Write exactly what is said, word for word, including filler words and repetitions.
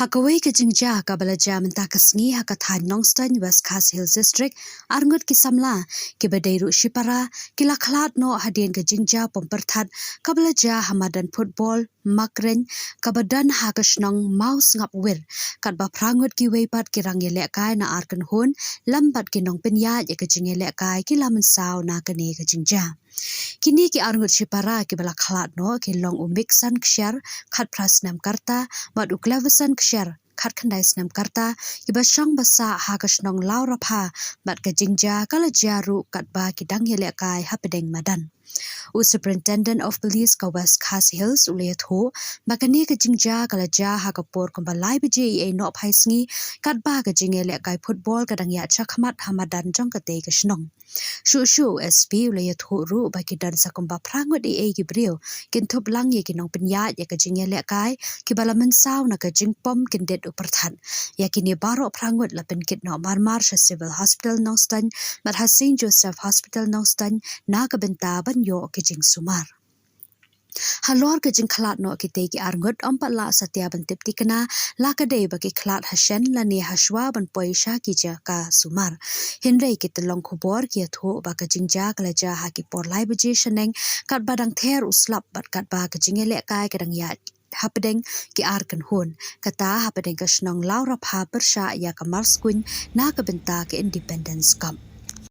Ha kawei ka jingjia kaba la jia mynta ka sngi ha ka thaiñ Nongstoiñ, West Khasi Hills District, arngut ki samla kiba dei ruh shipara ki la khlad noh hadien ka jingjia pom pyrthat kaba la jia ha madan football Makreiñ kaba don ha ka shnong Mawsngapwir, katba phra ngut kiwei pat ki rangïalehkai na ar kynhun lem bad ki nongpynïaid ïa ka jingïalehkai ki la mynsaw na kane ka jingjia. Kine ki arngut shipara kiba la khlad noh ki long u Mikson Kshiar, khatphra snem ka rta, bad u Cleverson Kshiar, khatkhyndai snem ka rta, kiba shong ba sah ha ka shnong Lawrapha, bad ka jingjia ka la jia ruh katba ki dang ïalehkai hapdeng madan. U Superintendent of Police ka West Khasi Hills u la ïathuh ba kane ka jingjia ka la jia ha ka por kumba lai baje eiei nohphai sngi, katba ka jingïalehkai football ka dang ïaid shakhmat ha madan jong katei ka shnong. Shuh shuh u S P u la ïathuh ruh ba ki don sa kumba phra ngut eiei ki briew kin thup lang ïa ki nongpynïaid ïa ka jingïalehkai kiba la mynsaw na ka jingpom kyndit u pyrthat. Ïa kine baroh phra ngut la pynkit noh marmar sha Civil Hospital Nongstoiñ bad ha Saint Joseph Hospital Nongstoiñ na ka bynta ban ïoh ki jingsumar. Halor ka jingkhlad noh kitei ki arngut, ym pat lah satia ban tip thikna la ka dei ba ki khlad ha shen lane ha shuwa ban poi sha ki jaka sumar. Hynrei ki tyllong khubor ki ïathuh ba ka jingjia ka la jia ha ki por lai baje shaneng, katba dang ther u slap bad katba ka jingïalehkai ka dang ïaid hapdeng ki ar kynhun, kata hapdeng ka shnong Lawrapha pyrshah ïa ka Marskuiñ na ka bynta ka Independence Cup.